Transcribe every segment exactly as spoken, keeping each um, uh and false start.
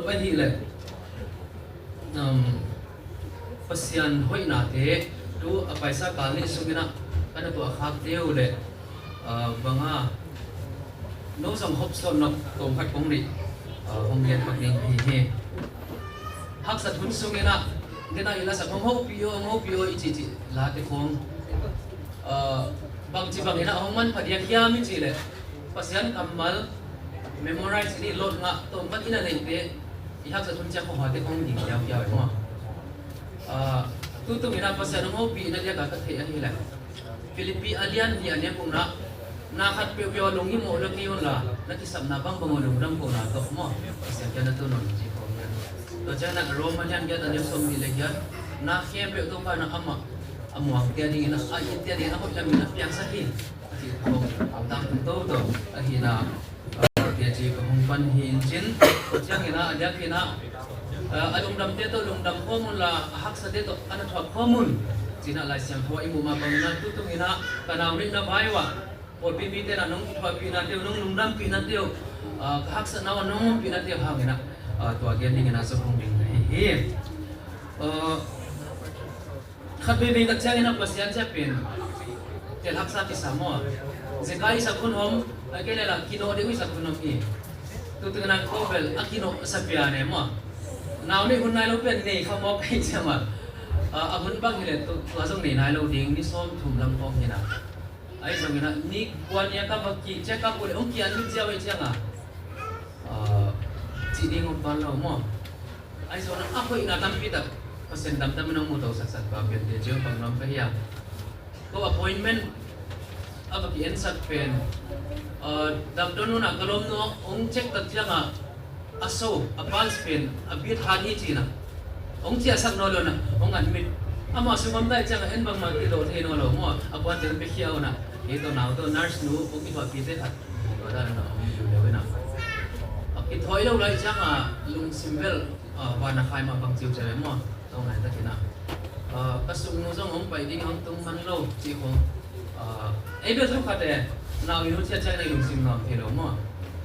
Ahih leh, um, Pasian hoihnate tu a paisa kal nih sungin ah ka na tuah khakte uh leh, uh, bang a no zong hopsawn nop tawm khat kong neih, uh, hong gen pak ding hi hi. Haksat hun sungin ah, den a i lasak hong hopih aw, hong hopih aw i cihcih late khong, uh, bangci bangin ah hong manpha diak hiam i cih leh Pasian kammal memorize i nih, lawh ngah tawm khat i na neihte i haksat hun ciang khuakhua te khong ding kiaukiau e maw? Ah, tutung in ah Pasian hong hopih na diak a ka theih ahih leh Philippi a lian nih a nih a kong na, na khat peuhpeuh a lunghimawh lo kei un la, na kisapna bangbang uh lungdam kohna tawh maw, Pasian kiang na tun un ci khong hian. Tua ciang na Rom a lian giat a nih a sawm nih leh giat, na khempeuh Topa in ah amah a muangte a dingin ah, a itte a dingin ah a hoih lamin a piangsak hi. A cih khong a tangthu toto ahihna, ah, teci ka hong pan hi in cin. Tua ciangin ah a diakin ah, ah, a lungdamte tawh lungdam khawm un la, a haksate tawh a na thuak khawm un. Cih in ah Lai Siangtho ah i muh mah bangin ah tutung in ah ka nau neihna vai uh ah pawlpi mite in ah nong kithuahpihnate uh, nong lungdampihnate uh, ah, ka haksatna uh ah nong ompihnate uh hangin ah, ah, tua gen dingin ah zong hong ding ka hi hi. Ah, Khat veivei tak ciangin a Pasian ciah pen tel haksa kisa maw? Zekai i sak hun om, a kei lela kinawh deuh i sak hun om hi. Tutung in a ko bel a kinawhsa pian e maw? Nau neih hun nai lo pen nei kha mawk ka hih ciang a, a hun bang hileh tua zong nei nai lo ding, ni sawm thum lam khawng hi na. Ahi zongin a ni kua ni a ka va kih ciah ka uh leh hong kian mit ziau ahih ciang a, a, cih ding om pan lo maw? Ahi zongin a hoihna tampi tak Pasian damdamin hong mu to saksak pa pian te ciang pang nuam ka hi a. Ko appointment a va ki-ensak pen, a, damdawn hun a ka lawmnu hong check tak ciang a, a so, a pulse pen a beat hat hi ci na. Hong ciahsak nawn lo na, hong admit. Amah sum om dai ciang a en bangmah kilawh thei nawn lo maw? A puante hong piakhia uh na. Kei tawh nau tawh nurse nu hong kithuahpihte khat. Tua dan a hong kiu leu in a. A kithawi lo lai ciang a lungsim bel, a, van a khai mah bang ciu ciau e maw? Tua ngai takin a, a, ka sungnu zong hong pai ding hong tung man lo cih khong. A, ei bel thu khat e, nau i nu ciah ciang nei lungsim nuam thei lo maw?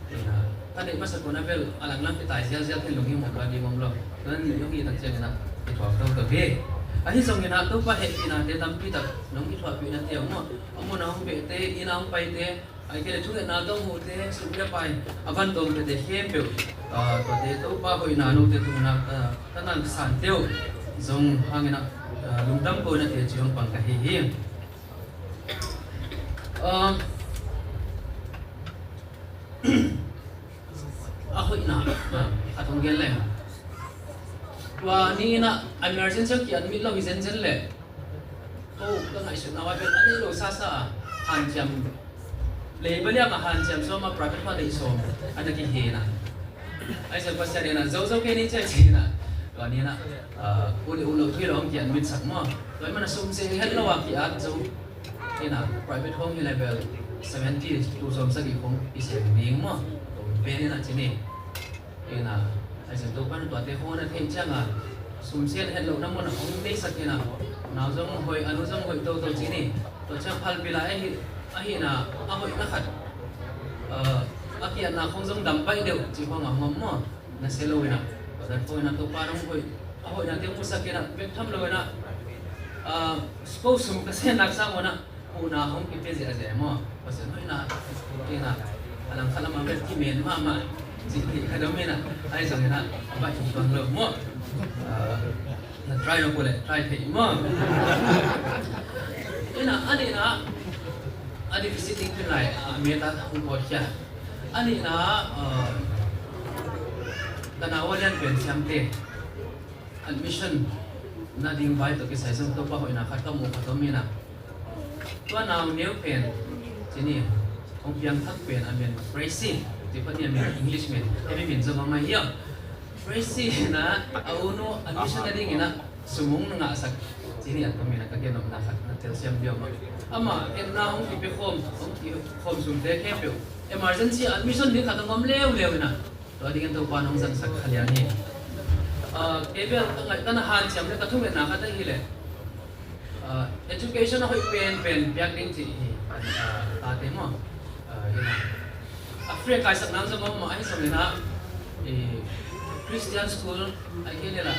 Ina, ka neih masa kun a bel a langlang kitai zialzial khin lunghimawh la ding om lo. Tuan ni hong i tak ciangin a kithuah toto hi. Ahi zongin a Topa hehpihnate tampi tak nong kithuahpihnate uh maw? A mun a hong behte, inn a hong paite, ahih kei leh thungetna tawh hong hute, sum le pai a van tawng tete khempeuh, a, tuate Topa hoihna note tungin a, a, ka nang sante uh zong hangin a, a, lungdam ko na te ci hong pang ka hi hi. A, a hoihna, a, a thong gen leng. Tua ni in a emergency ki-admit lo hi zenzen leh, ko ka ngaihsutna uh a pen a nei lo sasa a, hanciam lei baliang a hanciam sawm a private khuate i sawm a na kihen a. Ahi zong Pasian in a zozo kei ni ciah ci in a. Tua ni in a, a, u le u lo thu hi lo hong ki-admit sak maw? Tua ahih man a sum seng het lo a ki-at zo. Ina, private home hi level seventy, tu sawm sagih khong i sem ding maw? Tua pen in a ci ni. Ina, ahi zong Topa in tuate khong a na theih ciang a, sum seng het lohna mun a hong neisak in a, nau zong hoih, a nu zong hoih toto ci ni. Tua ciang phalpil a ahi, ahihna a hoihna khat, a, a ki-atna khong zong dam baih deuh ci khong a hong om maw? Na sia lo in a, tua dan khong in a Topa in hong hoih, a hoihnate hong musak in a, bek tham lo in a, a, ko sum ka sennak sang un a, huhna hong kipia ziahziah maw? Pasian hoihna, ina, a langkhat lam a bek kimen mahmah cih theih khat om in a, ahi zongin a, a baih hong tuan lo maw? A, na try lo ko leh try theih maw? Ina, a nihna, a di visiting pen lai, a, meta hong pawtkhia. A nihna, a, ka nau a lian pen siamte admission na ding vai tawh kisai zong Topa hoihna khat ka muh khat om in a. Tua nau neu pen, ci ni, hong piangthak pen a min Tracy, ci pah ni a min English min, hemi min zong hong mai hiam. Tracy in a, a u nu admission na ding in a, sum hong na ngahsak, ci ni a tua min a ka gen nopna khat na telsiam diam a. Amah etna hong kipia khawm, hong kikhawm sumte khempeuh emergency admission ding khat hong om leuleu in a. Tua dingin Topa in hong zangsak kha lian hi. Ah, kei bel ka ngaih, ka na hanciam le ka thungetna khat ahih leh, ah, education a hoih penpen piak ding cih hi. Ah, tate maw? Ah, ina. A free a kaisak nang zong om mah ahi zongin a, eh, Christian school ai kei lela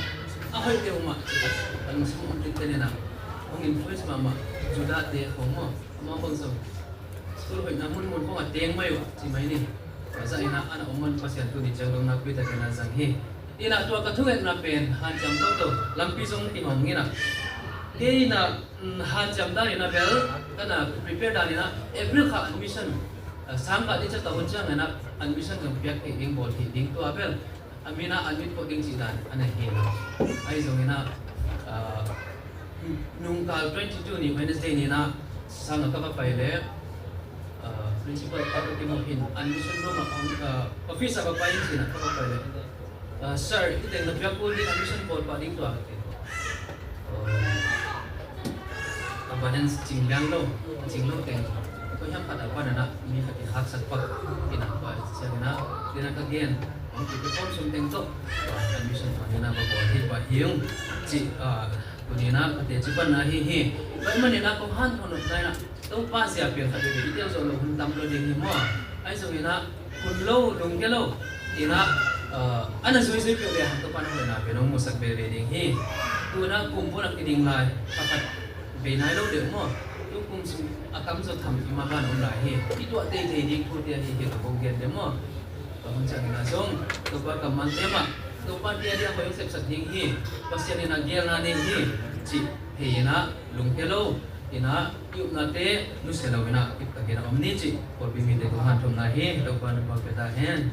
a hoih deuh mah, a lungsim um tinte nena hong influence mahmah Judah te khong maw, amau bang zong school hoihna munmun khong a teng mai uh ci mai ni. Zah ina ana om man Pasian tuni ciang dong nakpi takin a zang hi. Ina tua ka thungetna pen hanciam toto, lampi zong kihong ina. Kei ina hanciam dan ina bel kana prepare dan ina April kha admission, sang kha ding ciang ka hun ciang ina admission zong piak thei ding, bawl thei ding tua bel a mina admit ko ding cih dan a nei hi ina. Ahi zong ina nungkal twenty two ni Wednesday ni ina sang a ka va pai le principal pa ka kimo hin admission room a office a va pai in cih ina ka va pai le, sir, i teng na piak kul ding admission bawl pah ding tua ka ti. Ka ban en cing liang lo, cing lo teng ko hiam khat a pan ina mi khat i haksak pak ina pa siang ina tina ka gen. Ang ki perform sum teng to admission pan ina ba bawl hi ba hiung ci. Tuni ina ka teci panna hi hi. Tua ahih manin a kong hanthawn nopna ina Topa zia piang khat veve i tel zawh loh hun tam lo ding hi maw? Ahi zong ina hun lo, lungkia lo ina ana zuizui peuh le hang Topa na hoihna pen hong musak veve ding hi. Tu ina kum bun a kiding lai pakhat bei nai lo deuh maw? Tu kum sung a tamzaw tham i ma ban om lai hi. I tuah teitei ding thute ahi hi ka kong gen deuh maw? Tua hun ciang ina zong Topa kammalte mah Topa tia dia hoih hong sepsak ding hi. Pasian ina gelna nei hi cih thei ina lungkia lo ina i upnate nusia lo ina kiptakin a om ni cih pawlpi mite kong hanthawnna hi. Topa na pawlpia ta hen.